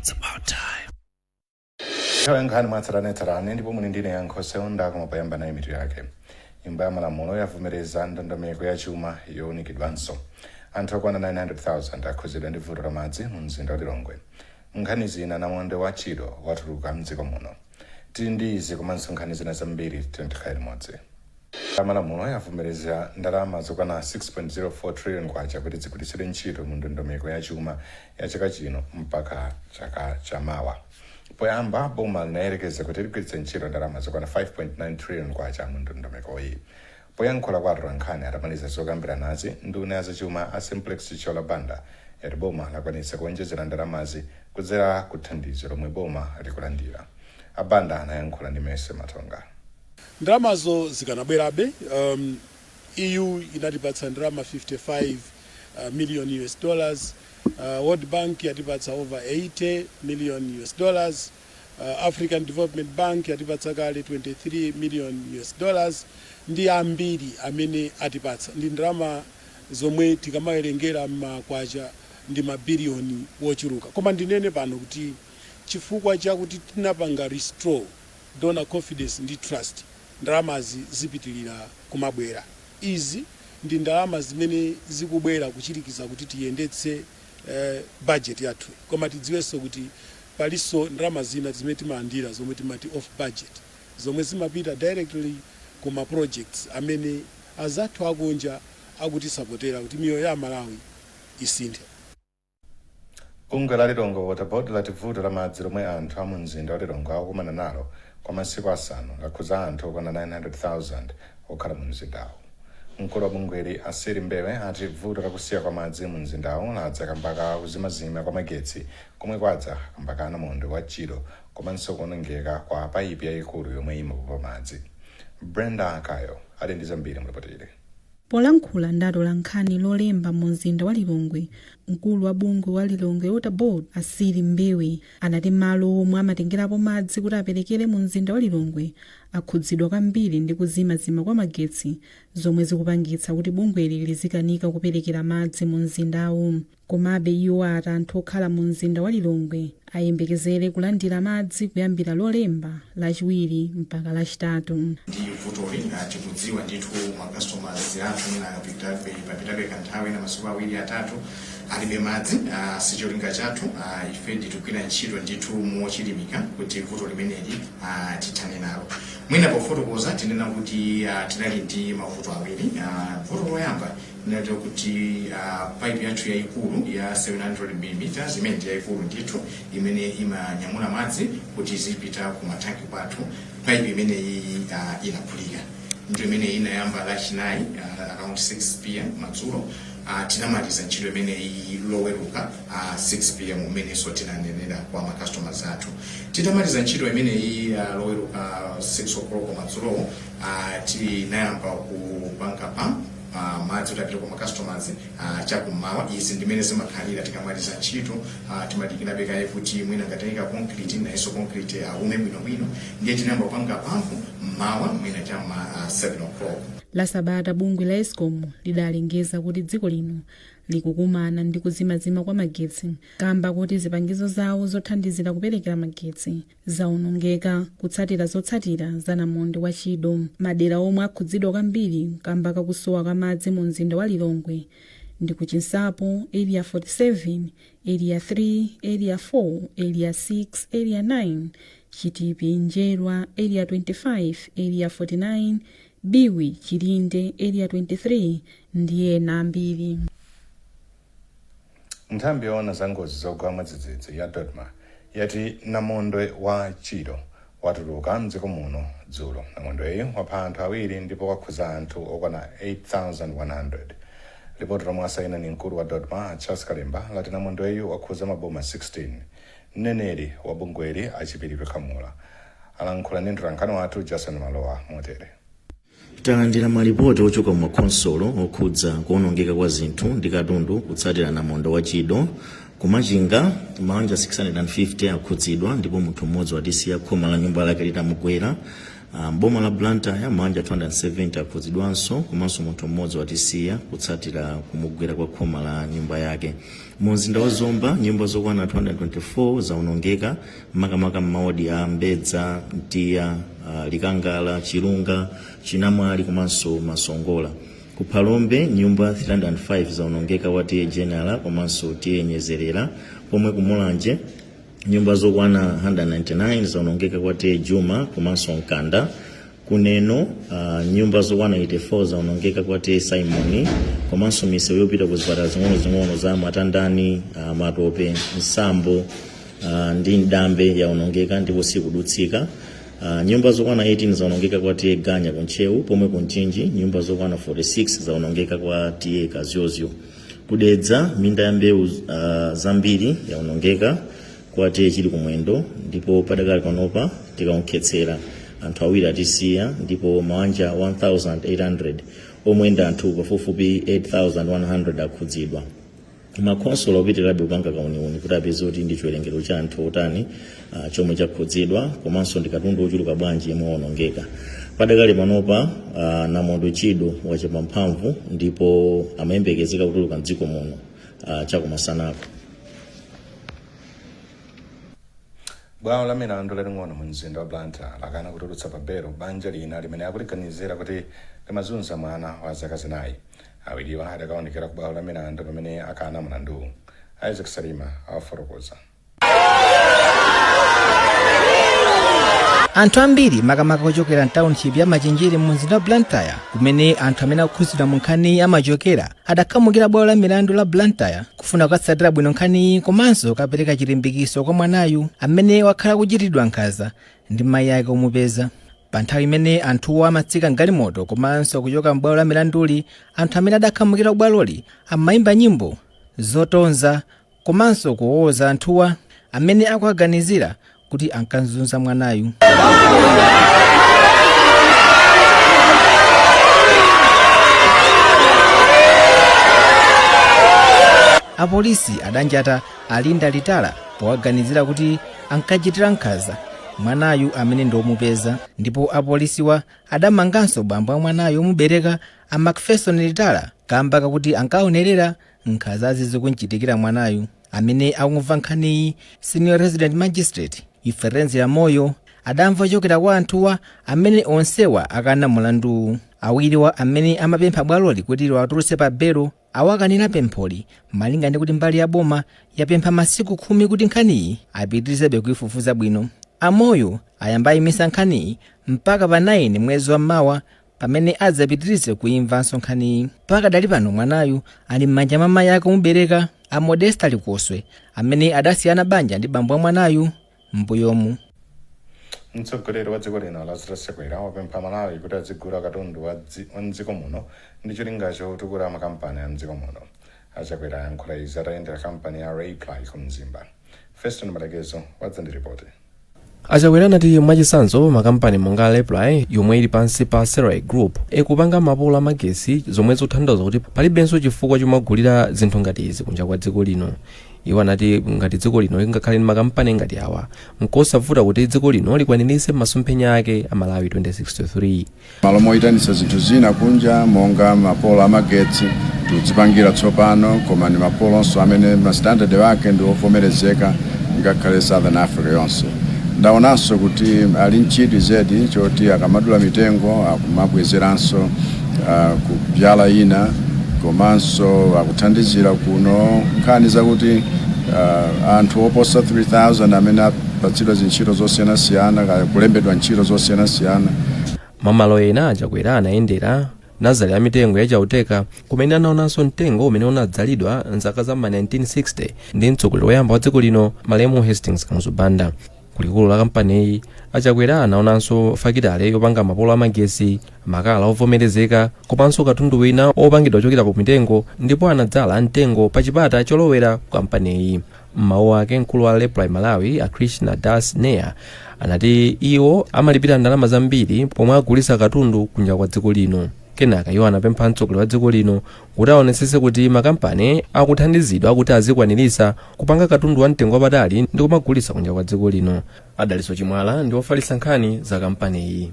It's about time. Nthawi nkhani mwatsatanetsatane, ndipo muli ndine Yankho Seunda. Koma poyamba, nayi mitu yake. Nyumba ya Malamulo yavomereza ndondomeko ya chuma yowunikidwanso. Anthu okwana 900,000 akhuzidwa ndi vuto la madzi mu mzinda wa Lilongwe. Nkhani zina, namondwe wa Chido watuluka mdziko muno. Tili ndi izi komanso nkhani zina zambiri, tikhale limodzi. Malamulo yavomereza ndalama zokwana 6.04 trillion kwacha kuti zigwiritsidwe ntchito mu ndondomeko ya chuma ya chaka chino mpaka chaka chamawa. Poyamba boma linayerekeza kuti ligwiritse ntchito ndalama zokwana 5.9 trillion kwacha mu ndondomeko iyi. Poyankhula kwa atolankhani atamaliza zokambiranazi, nduna ya zachuma a Simplex Chithyola Banda yati boma lakwanitsa kuonjezera ndalamazi kudzera ku thandizo lomwe boma likulandira. Abanda anayankhula ndi Mese Matonga. Ndalamazo zikanabwerabe. EU inatipatsa ndalama 55 million US dollars, World Bank yatipatsa over 80 million US dollars, African Development Bank yatipatsa kale 23 million US dollars, ndi ambiri amene atipatsa. Ndi ndalama zomwe tikamawerengera makwacha ndi mabiliyoni wochuluka. Koma ndinene pano kuti chifukwa chakuti tinapanga restore donor confidence ndi trust, ndalamazi zipitilira kumabwera. Izi ndi ndalama zimene zikubwera kuchirikiza kuti tiyendetse budget yathu, koma tidziwenso kuti palinso ndalama zina zimene timalandira zomwe timati off budget, zomwe zimapita directly kuma projects amene azathu akunja akutisapotera kuti miyoyo ya Malawi isinthe. Bungwe la Lilongwe Water Board lati vuto la madzi lomwe anthu a mu mzinda wa Lilongwe akukumana nalo kwa masiku 5 lakhuza anthu okwana 900,000 okhala mu mzindawu. Mkulu wa bungweli Asiri Mbewe ati vuto lakusiya kwa madzi mu mzindawu ladza kamba ka kuzimazima kwa magetsi komwe kwadza kamba ka namondwe wa Chido komanso kuonongeka kwa payipi yayikulu yomwe imapopa madzi. Brenda Akayo ali ndi zambiri mulipotili. Polankhula ndi atolankhani Lolemba mu mzinda wa Lilongwe, mkulu wa bungwe wa Lilongwe Water Board Asiri Mbewe anati malo omwe amatengerapo madzi kuti aperekere mu mzinda wa Lilongwe akhudzidwa kwambiri ndi kuzimazima kwa magetsi, zomwe zikupangitsa kuti bungweli lizikanika kuperekera madzi mu mzindawu. Komabe iwo ati anthu okhala mu mzinda wa Lilongwe ayembekezere kulandira madzi kuyambira Lolemba, Lachiwiri mpaka Lachitatu. Ndi vutoli tikudziwa ndithu, ma customers athu mwina akapitabe, papitabe kanthawi na masiku 2, 3 alibe madzi. Sicholinga chathu. Ife tikugwira ntchito ndithu mochilimika kuti vuto limeneli tithane nalo. Mwina pofotokoza tinena kuti tinali ndi mavuto awiri. Vuto loyamba linali kuti pipe yathu yayikulu ya 700 mm, imene ndi yayikulu ndithu, imene imanyamula madzi kuti zipita ku matanki kwathu, pipe imeneyi inaphulika. Ndio imene inayamba Lachinayi around 6 p.m. madzulo. Tinamaliza ntchito imeneyi Loweruka 6 p.m., umenenso tinanenera kwa ma customers athu. Titamaliza ntchito imeneyi Loweruka 6 o'clock madzulo, tinayamba kupanga pump madzi kuti apite kwa ma customers chakummawa. Izi ndimene zimakhalira tikamaliza ntchito, timadikirabe kaye kuti mwina ngatenga concrete nayenso concrete aume bwinobwino. Ndiye tinayamba kupanga pump mmawa mwina chamma 7 o'clock. La sabata bungwe la ESCOM lidalengeza kuti dziko lino likukumana ndi kuzimazima kwa magetsi kamba kuti zipangizo zawo zothandizira kuperekera magetsi zawonongeka kutsatira zotsatira za namondwe wa Chido. Madera omwe akhudzidwa kwambiri kamba kakusowa kwa madzi mu mzinda wa Lilongwe ndi ku Chinsapo, Area 47, Area 3, Area 4, Area 6, Area 9, Chitipi, Njerwa, Area 25, Area 49, Biwi, Chilinde, Area 23 ndi ena ambiri. Nthambi yoona za ngozi zogwa mwadzidzidzi ya DoDMA yati namondwe wa Chido watuluka mdziko muno dzulo. Namondweyu wapha anthu awiri ndipo wakhuza anthu okwana 8100. Ripoti lomwe asaina ni mkulu wa DoDMA Charles Kalemba lati namondweyu wakhuza maboma 16. Mneneri wa bungweli Achipiriro Khamula alankhula ndi mtolankhani wathu Jason Malowa motere. Talandira malipoti ochoka mu makhonsolo okhudza kuonongeka kwa zinthu ndi katundu kutsatira namondwe wa Chido. Kumachinga, mabanja 650 akhudzidwa ndipo munthu mmodzi watisiya khoma la nyumba lake litamugwera. Boma la Blantyre, mabanja 270 akhudzidwanso komanso munthu mmodzi watisiya kutsatira kumugwera kwa khoma la nyumba yake. Mu mzinda wa Zomba, nyumba zokwana 224 zawonongeka, makamaka m'mawodi a Mbedza, Mtiya, Likangala, Chilunga, Chinamwali komanso Masongola. Ku Phalombe, nyumba 305 zawonongeka wa T/A General komanso T/A Nyezerera, pomwe ku Mulanje nyumba zokwana 199 zawonongeka kwa T/A Juma komanso Mkanda. Kuneno nyumba zokwana 84 zawonongeka kwa T/A Simon, komanso misewu yopita ku zipatala zing'onozing'ono za Matandani, Matope, Nsambo ndi Mdambe yawonongeka ndipo sikudutsika. Nyumba zokwana 18 zawonongeka kwa T/A Ganya ku Ntcheu, pomwe ku Mchinji nyumba zokwana 46 zawonongeka kwa T/A Kazyozyo. Kudedza, minda ya mbewu zambiri yawonongeka kwa T/A Chili Kumwendo, ndipo padakali panopa tikaonkhetsera anthu awiri atisiya, ndipo mawanja 1800 omwe ndi anthu pafupifupi 8100 akhudzidwa. Makhonsolo akupitirirabe kupanga kauniuni kuti apeze kuti ndi chiwerengero cha anthu otani chomwe chakhudzidwa komanso ndi katundu ochuluka bwanji yemwe waonongeka. Padakali panopa namondwe Chido wachepa mphamvu ndipo amayembekezeka kutuluka mdziko muno chakumasanako. Bwalo la milandu laling'ono mu mzinda wa Blantyre lakana kutulutsa pa belo banja lina limene akuliganizira kuti limazunza mwana wa zaka 4. Awiriwa adakaonekera ku bwalo la milandu pamene akana mlanduwu. Isaac Salima awafotokoza. Anthu ambiri, makamaka ochokera mtownship ya Machinjiri mu mzinda wa Blantyre, kumene anthu amene akukhudzidwa mu nkhaniyi amachokera, adakhamukira bwalo la milandu la Blantyre kufuna kukatsatira bwino nkhaniyi komanso kukapereka chilimbikiso kwa mwanayu amene wakhala kuchitidwa nkhanza ndi mayi ake omupeza. Pa nthawi imene anthuwo amatsika mgalimoto komanso kuchoka m'bwalo la milanduli, anthu amene adakhamukira kubwaloli amayimba nyimbo zotonza komanso kuwowoza anthuwa amene akuwaganizira kuti ankanzunza mwanayu. Apolisi adanjata Alinda Litala powaganizira kuti ankachitira nkhanza mwanayu amene ndi omupeza, ndipo apolisiwa adamanganso bambo a mwanayu omubereka, a Macpherson Litala, kamba kakuti ankaonerera nkhanzazi zikumchitikira mwanayu. Amene akumva nkhaniyi, Senior Resident Magistrate Iferenzia Moyo, adamva kuchokera kwa anthuwa amene onsewa akana mulanduwu. Awiriwa amene amapempha bwaloli kuti liwatulutse pa belo awakanira pempholi, malinga ndi kuti mbali ya boma yapempha masiku 10 kuti nkhaniyi apitirizebe kuifufuza bwino. Amoyo ayamba ayimisa nkhaniyi mpaka pa 9 mwezi wa mawa pamene adzapitirize kuimvanso nkhaniyi. Pakadali pano mwanayu ali m'manja mwa mayi ake omubereka, a Modesta Likoswe, amene adasiyana banja ndi bambo a mwanayu m'mbuyomu. Mtsogoleri wa dziko lino Lazarus Chakwera wapempha Malawi kuti adzigula katundu wa mdziko muno ndi cholinga chotukula makampani a mdziko muno. Achakwera ayankhula izi atayendera kampani ya Raiply ku Mzimba. Feston Malekezo wadza ndi ripoti. Achakwera anati mwachitsanzo makampani monga Raiply, yomwe ili pansi pa Serai Group, ikupanga mapolo amagesi, zomwe zikuthandiza kuti palibenso chifukwa chomagulira zinthu ngati izi kunja kwa dziko lino. Iwo anati ngati dziko lino lingakhale ndi makampani ngati awa, nkosavuta kuti dziko lino likwaniritse masomphenya ake a Malawi 2063. Malo moyitanitsa zinthu zina kunja monga mapolo amagetsi, tikudzipangira tsopano, koma ndi mapolonso amene ma standard ake ndi ovomerezeka ngakhale Southern Africa yonse. Ndaonanso kuti ali nchidwi zedi choti akamadula mitengo akumabwezeranso kubyala ina, komanso akuthandizira kuno nkhani zakuti anthu oposa 3000 amene apatsidwa zintchito zosiyanasiyana, kulembedwa ntchito zosiyanasiyana. Mwamalo ena, Achakwera anayendera nazale ya mitengo ya Chauteka, kumene anaonanso mtengo umene unadzalidwa mzaka za ma 1960 ndi mtsogoleri woyamba wa dziko lino, malemu Hastings Kamuzu Banda. Kulikulu la kampaniyi, Achakwera anaonanso fakitale yopanga mapolo amagesi, makala ovomerezeka komanso katundu wina opangidwa kuchokera ku mitengo, ndipo anadzala mtengo pa chipata cholowera ku kampaniyi. M'mawu ake, mkulu wa Raiply Malawi, a Krishna Das Nair, anati iwo amalipira ndalama zambiri pomwe agulitsa katundu kunja kwa dziko lino. Kenaka iwo anapempha mtsogoleri wa dziko lino kuti aonetsetse kuti makampani akuthandizidwa kuti azikwanirisa kupanga katundu wa mtengo wapatali ndi kumagulitsa kunja kwa dziko lino. Adaliso Chimwala ndi wofalitsa nkhani za kampaniyi.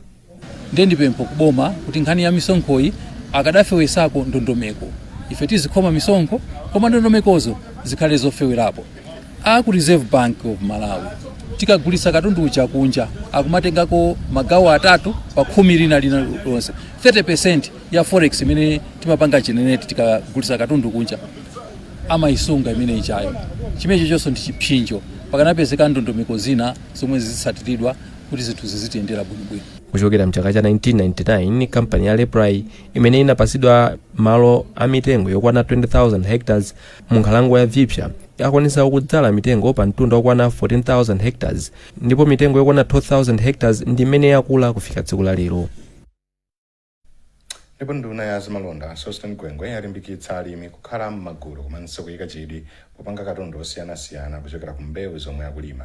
Ndiye ndipempho kuboma kuti nkhani ya misonkhoyi akadafewesako ndondomeko. Ife tizikhoma misonkho, koma ndondomekozo zikhale zofewerapo. A ku Reserve Bank of Malawi, tikagulitsa katundu uja kunja, akumatengako magawo atatu pa 10 lina lina lonse, 30% ya forex imene timapanga generate tikagulitsa katundu kunja amayisunga imene ichayo. Chimenecho chonso ndi chipsinjo. Pakanapezeka ndondomeko zina zomwe zizitsatiridwa kuti zinthu zizitiyendera bwinobwino. Kuchokera mchaka cha 1999, kampani ya Leprai imene inapasidwa malo a mitengo yokwana 20,000 hectares mu nkhalango ya Vipya akwanisa kudzala mitengo pa mtunda okwana 14,000 hectares, ndipo mitengo yokwana 2,000 hectares ndi imene yakula kufika tsiku la lero. Ndipo nduna ya zamalonda Sosten Gwengwe yalimbikitsa alimi kukhala m'magulu komanso kuyika chidwi popanga katundu osiyanasiyana kuchokera ku mbewu zomwe akulima.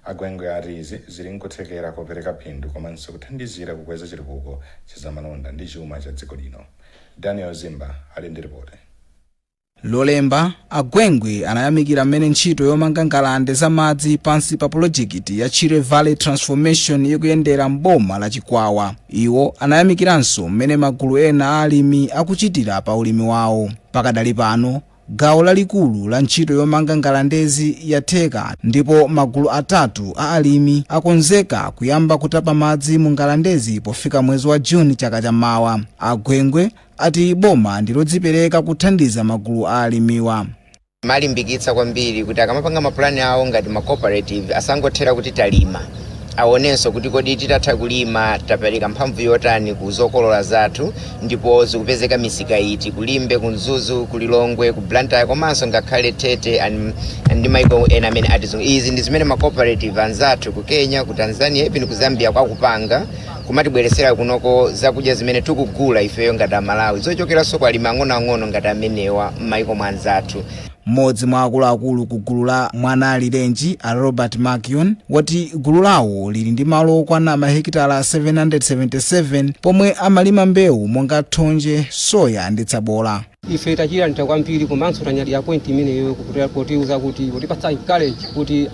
Agwengwe ati izi zili nkuthekera kopereka phindu komanso kuthandizira kukweza chitukuko cha zamalonda ndi chuma cha dziko lino. Daniel Zimba ali ndi ripoti. Lolemba, Agwengwe anayamikira mmene ntchito yomanga ngalande za madzi pansi pa pulojekiti ya Chire Valley Transformation ikuyendera mboma la Chikwawa. Iwo anayamikiranso mmene magulu ena a alimi akuchitira pa ulimi wawo. Pakadali pano, gawo lalikulu la ntchito yomanga ngalandezi yatheka, ndipo magulu atatu a alimi akonzeka kuyamba kutapa madzi mu ngalandezi pofika mwezi wa Juni chaka chammawa. Agwengwe ati boma ndilodzipereka kuthandiza magulu a alimiwa. Malimbikitsa kwambiri kuti akamapanga mapulani awo ngati ma cooperative, asangothera kuti talima, aonenso kuti kodi titatha kulima tapereka mphamvu yotani ku zokolola zathu, ndipo zikupezeka misika iti, kuLimbe, ku Mzuzu, ku Lilongwe, ku Blantyre, komanso ngakhale Tete ndi maiko ena amene atizungu. Izi ndi zimene ma cooperative anzathu ku Kenya, ku Tanzania, even ku Zambia kwakupanga, kumatibweresera kunoko zakudya zimene tikugula ifeyo ngati Amalawi, zochokeranso kwa alimi ang'onoang'ono ngati amenewa m'maiko mwa anzathu. Mmodzi mwa akuluakulu ku gulu la Mwanalirenji, a Robert Makion, wati gulu lawo lili ndi malo okwana mahekitala 777 pomwe amalima mbewu monga thonje, soya ndi tsabola. Ife tachilandira kwambiri, komanso tanyadira point imeneyo potiuza kuti potipatsa encourage kuti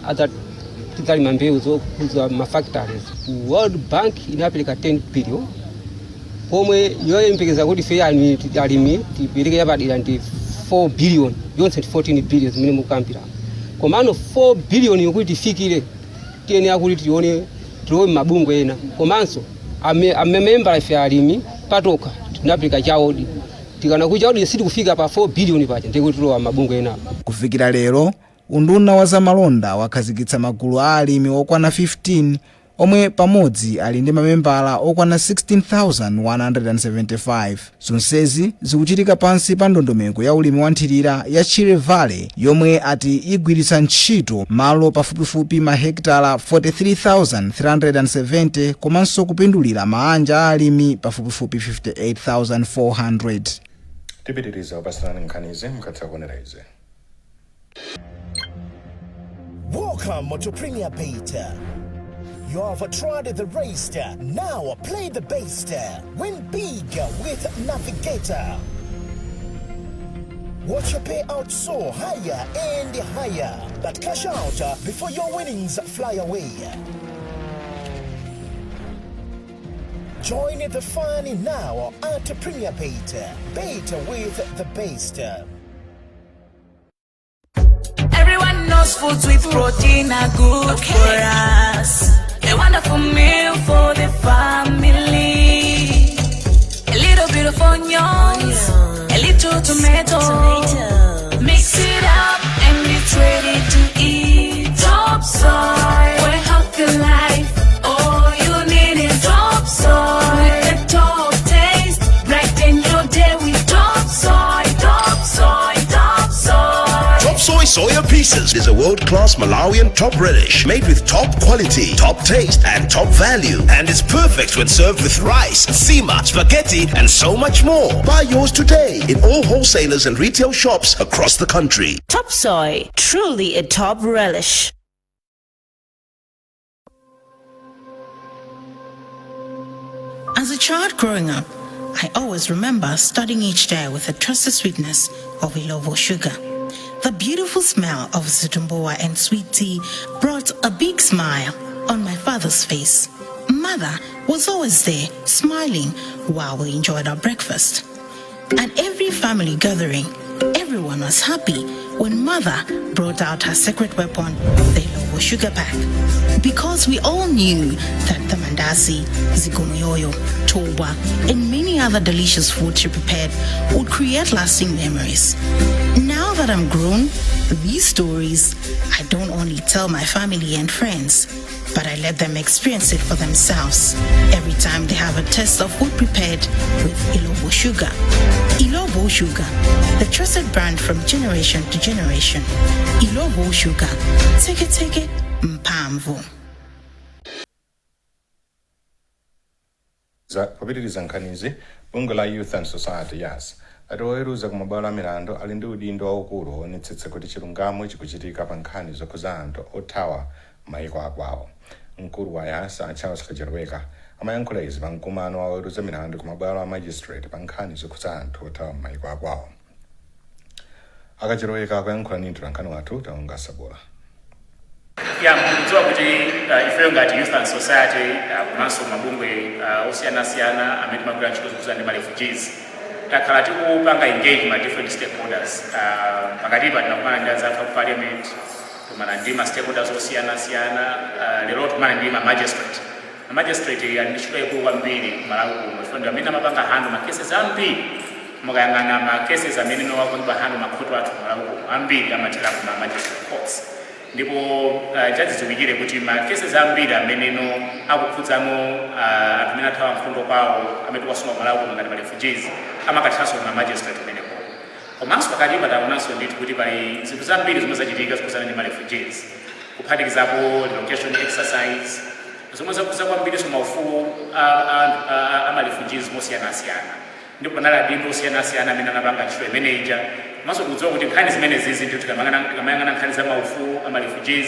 tidzalima mbewu zokhuza ma factories. World Bank inapereka 10 billion, pomwe yoyembekeza kuti ife alimi tipereke yapadera ndi 4 billion, yonse ndi 14 billion zimene mukukambira. Komano 4 billion yokuti tifikire, tiyenera kuti tione tilowe mabungwe ena, komanso amemembala ife alimi patokha tinapereka chaudi, tikana kuti chaudi sitikufika pa 4 billion paja, ndikuti tilowa mabungwe ena. Kufikira lero, unduna wa zamalonda wakhazikitsa magulu a alimi okwana 15 omwe pamodzi ali ndi mamembala okwana 16,175. Zonsezi zikuchitika pansi pa ndondomeko ya ulimi wa nthirira ya Chire Valley, yomwe ati igwiritsa ntchito malo pafupifupi mahekitala 43,370 komanso kupindulira maanja a alimi pafupifupi 58,400. Tipitiriza kupasirani nkhanizi mukatha kuonera izi. Welcome to Premier Bet. You have tried the rest. Now play the best. Win big with Navigator. Watch your payout soar higher and higher. But cash out before your winnings fly away. Join the fun now at Premier Bet. Bet with the best. Everyone knows foods with protein are good for us. A wonderful meal for the family. A little bit of onions, a little tomato. Mix it up and it's ready to eat. Top Soy, for a healthy life. All you need is Top Soy. With the top taste, brighten your day with Top Soy, Top Soy, Top Soy. Top Soy Soya Pieces is a world-class Malawian top relish made with top quality, top taste, and top value. And is perfect when served with rice, nsima, spaghetti, and so much more. Buy yours today in all wholesalers and retail shops across the country. Top Soy, truly a top relish. As a child growing up, I always remember starting each day with the trusted sweetness of Illovo sugar. The beautiful smell of zitumbuwa and sweet tea brought a big smile on my father's face. Mother was always there, smiling while we enjoyed our breakfast. At every family gathering, everyone was happy when Mother brought out her secret weapon, the Illovo sugar pack. Because we all knew that the mandasi, zikomoyoyo, toba, and many other delicious food she prepared would create lasting memories. Now that I'm grown, these stories I don't only tell my family and friends, but I let them experience it for themselves every time they have a taste of food prepared with Illovo sugar. Illovo Sugar, the trusted brand from generation to generation. Illovo Sugar, take it, take it, mphamvu. Popitiriza nkhanizi, bungwe la Youth and Society, YAS, lati oweruza ku mabwalo a milandu ali ndi udindo waukulu woonetsetsa kuti chilungamo chikuchitika pa nkhani zokhuza anthu othawa maiko akwawo. Mkulu wa YAS, a Charles Kajoloweka, amayankhula izi pa mkumano wa oweruza milandu ku mabwalo a magistrate pa nkhani zokhuza anthu othawa maiko akwawo. A Kajoloweka akuyankhula ndi mtolankhani wathu Taonga Sabola. Ya, mukudziwa kuti ifeyo ngati Youth and Society komanso mabungwe osiyanasiyana amene timagwira ntchito zokhudzana ndi ma refugees takhala tikupanga engage ma different stakeholders. Pakatipa tinakumana ndi anzathu aku parliament, tikumana ndi ma stakeholders osiyanasiyana. Lero tikumana ndi ma magistrate. Ma magistrate ali ndi ntchito yaikulu kwambiri ku Malawi kuno chifukwa ndi amene amapanga handle ma cases ambiri. Mukayang'ana ma cases amene akupangidwa handle makhoti athu ku Malawi kuno, ambiri amathera ku ma magistrate courts. Ndipo chadzidziwikire kuti ma cases ambiri ameneno akukhudzano anthu amene athawa nkhondo kwawo, amene tikuwasunga ku Malawi kuno ngati ma refugees, amakathiranso ku ma magistrate kumeneko. Komanso pakatipa taonanso ndithu kuti pali zinthu zambiri zomwe zachitika zokhudzana ndi ma refugees, kuphatikizapo relocation exercise, zomwe zakhudza kwambirinso maufulu a ma refugees mosiyanasiyana, ndipo panali adindo osiyanasiyana amene anapanga ntchito imene ija. Komanso tikudziwa kuti nkhani zimenezizi ndithu, tikamayang'ana nkhani za maufulu a ma refugees,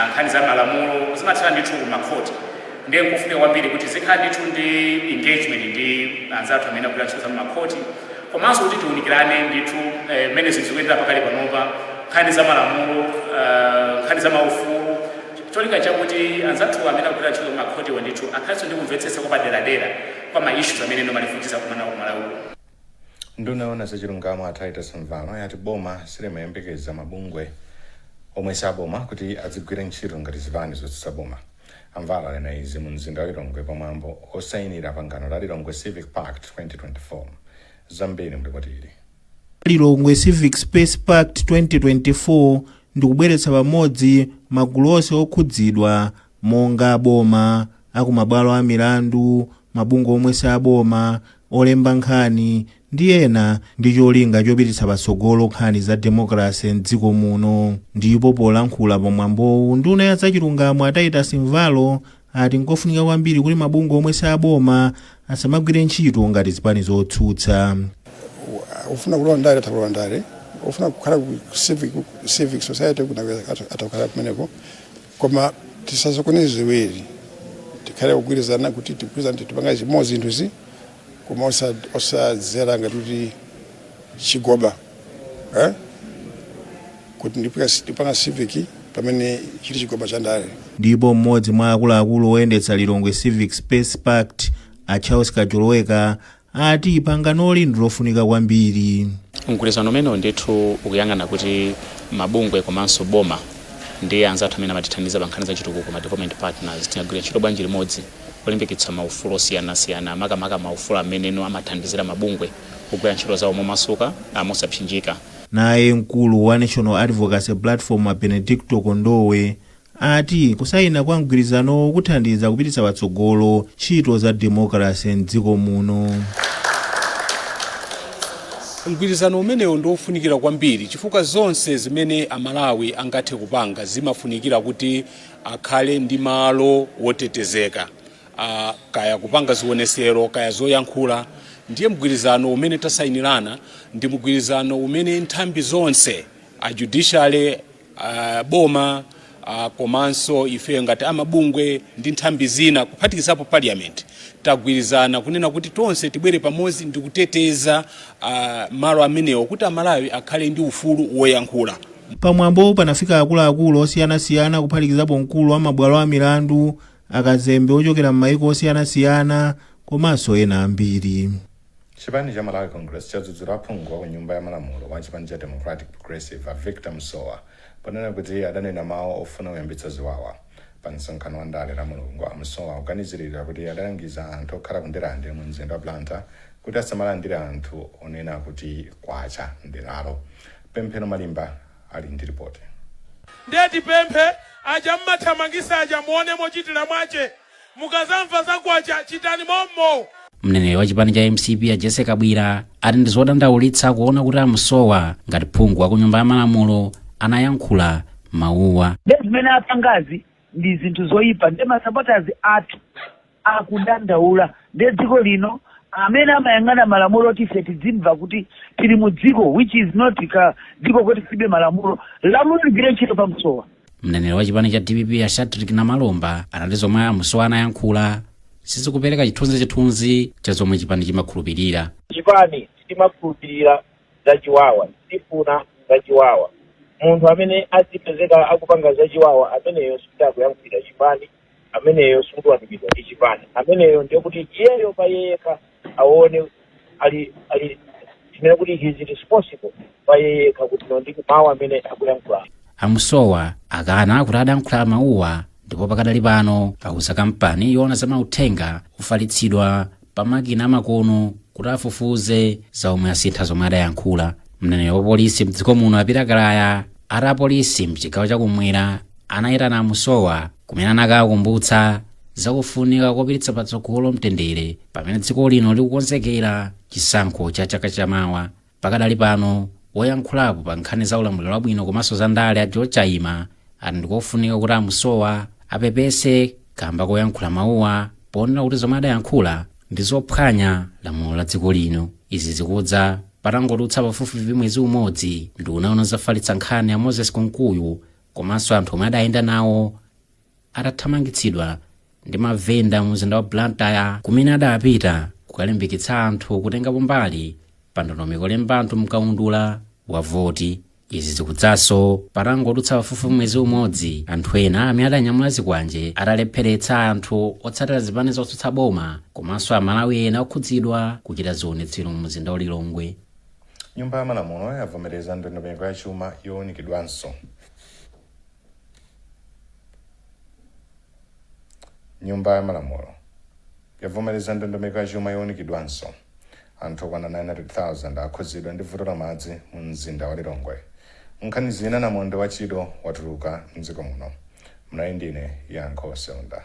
nkhani za malamulo, zimathera ndithu ku makhoti. Ndiye nkofunika kwambiri kuti zikhala ndithu ndi engagement ndi anzathu amene akugwira ntchito za makhoti, komanso kuti tiunikirane ndithu mmene zinthu zikuyendera pakali panopa, nkhani za malamulo, nkhani za maufulu, cholinga chakuti anzathu amene akugwira ntchito makhotiwo ndithu akhalenso ndi kumvetsetsa kwapaderadera kwa ma issues amene ma refugees akumana nawo ku Malawi kuno. Nduna yoona zachilungamo a Titus Mvalo yati boma silimayembekeza mabungwe omwe si aboma kuti adzigwira ntchito ngati zipani zotsutsa boma. A Mvalo anena izi mu mzinda wa Lilongwe pamwambo osayinira pangano la Lilongwe Civic Pact 2024. Zambiri mlipoti ili. Lilongwe Civic Space Pact 2024 ndikubweretsa pamodzi magulu onse okhudzidwa monga boma, akumabwalo a milandu, mabungwe omwe si aboma, olemba nkhani ndi ena ndi cholinga chopititsa patsogolo nkhani za demokrase mdziko muno. Ndipo polankhula pamwambowu, nduna ya zachilungamo a Titus Mvalo ati nkofunika kwambiri kuti mabungwe omwe si aboma asamagwire ntchito ngati zipani zotsutsa. Ufuna kulowa ndale atha kulowa ndale, ufuna kukhala ku civic society kuna atha kukhala kumeneko, koma tisasokoneze ziwiri. Tikhale kugwirizana kuti tigwirizana kuti tipanga chimodzi zinthuzi, koma osadzera ngati kuti chigoba, eh? Kuti ndipanga civic pamene chili chigoba cha ndale. Ndipo mmodzi mwa akuluakulu oyendetsa Lilongwe Civic Space Pact, a Charles Kajoloweka, ati panganoli ndi lofunika kwambiri. Mgwirizano umenewu ndithu ukuyang'ana kuti mabungwe komanso boma ndi anzathu amene amatithandiza pa nkhani za chitukuko, ma development partners, tingagwire ntchito bwanji limodzi kulimbikitsa maufulu osiyanasiyana, makamaka maufulu ameneno amathandizira mabungwe kugwira ntchito zawo momasuka, mosapsinjika. Naye mkulu wa National Advocacy Platform a Benedicto Kondowe ati kusayina kwa mgwirizanowu kuthandiza kupititsa patsogolo ntchito za demokrase mdziko muno. Mgwirizano umenewu ndi wofunikira kwambiri chifukwa zonse zimene Amalawi angathe kupanga zimafunikira kuti akhale ndi malo wotetezeka, kaya kupanga zionesero, kaya zoyankhula. Ndiye mgwirizano umene tasayinirana ndi mgwirizano umene nthambi zonse, a judiciary, boma, komanso ife ngati amabungwe ndi nthambi zina kuphatikizapo parliament, tagwirizana kunena kuti tonse tibwere pamodzi ndi kuteteza malo amenewo kuti Amalawi akhale ndi ufulu woyankhula. Pamwambowu panafika akuluakulu osiyanasiyana kuphatikizapo mkulu wa mabwalo a milandu. Akazembe ochokera m'mayiko osiyanasiyana komanso ena ambiri. Chipani cha Malawi Congress chadzudzula aphungu ku Nyumba ya Malamulo wa chipani cha Democratic Progressive, a Victor Msowa, ponena kuti adanena mawu ofuna kuyambitsa ziwawa pa msonkhano wa ndale la Mulungu. Amsowa akuganiziridwa kuti adalangiza anthu okhala ku Ndirande mu mzinda wa Blantyre kuti asamalandire anthu onena kuti kwacha mderalo. Pemphero Malimba ali ndi ripoti. Ndiye tipemphe aja mmathamangisa aja, muone mochitira mwache. Mukazamva zakwacha, chitani mommo. Mneneri wa chipani cha MCP, a Jesse Kabwira, ati ndi zodandaulitsa kuona kuti Amsowa ngati phungu wa ku Nyumba ya Malamulo anayankhula mawuwa. Nde zimene apangazi ndi zinthu zoyipa, nde masupporters athu akudandaula. Nde dziko lino, amene amayang'ana malamulo, oti ife tidzimva kuti tili mu dziko which is not ka dziko kuti tilibe malamulo, lamulo ligwire ntchito pa Msowa. Mneneri wa chipani cha DPP, a Shadrick Namalomba, anati zomwe Amsowa anayankhula sizikupereka chithunzithunzi cha zomwe chipani chimakhulupirira. Chipani timakhulupirira zachiwawa, tifuna zachiwawa. Munthu amene azipezeka akupanga zachiwawa, ameneyo sikuti akuyankhulira chipani, ameneyo sikuti watumidwa ndi chipani, ameneyo ndiye kuti iyeyo pa iye yekha aone ali tinene kuti he is responsible pa iye yekha kuti no, ndi mawu amene akuyankhula. Amsowa akana kuti adayankhula mawuwa, ndipo pakadali pano auza kampani yoona za mauthenga ofalitsidwa pa makina amakono kuti afufuze za omwe asintha zomwe adayankhula. Mneneri wa polisi mdziko muno, a Peter Kalaya, ati apolisi mchigawo chakumwera anayitana Amusowa kumene anakakumbutsa zakufunika kopititsa patsogolo mtendere pamene dziko lino likukonzekera chisankho cha chaka chamawa. Pakadali pano, woyankhulapo pa nkhani za ulamuliro wabwino komanso za ndale, a George Chaima, ati ndikofunika kuti Amusowa apepese kamba koyankhula mawuwa, ponena kuti zomwe adayankhula ndi zophwanya lamulo la dziko lino. Izi zikudza patangodutsa pafupifupi mwezi umodzi nduna yoona zofalitsa nkhani ya Moses Kunkuyu komanso anthu omwe adayenda nawo atathamangitsidwa ndi mavenda mu mzinda wa Blantyre, kumene adapita kukalimbikitsa anthu kutengapo mbali pa ndondomeko yolemba anthu mkaundula wa voti. Izi zikudzanso patangodutsa pafupifupi mwezi umodzi anthu ena amene adanyamula zikwanje atalepheretsa anthu otsatira zipani zotsutsa boma komanso Amalawi ena okhudzidwa kuchita zionetsero mu mzinda wa Lilongwe. Nyumba ya Malamulo yavomereza ndondomeko ya chuma yowunikidwanso. Nyumba ya Malamulo yavomereza ndondomeko ya chuma yowunikidwanso. Anthu okwana 900,000 akhudzidwa ndi vuto la madzi mu mzinda wa Lilongwe. Nkhani zina, namondwe wa Chido watuluka mdziko muno. Mnayi ndine Yankho Seunda.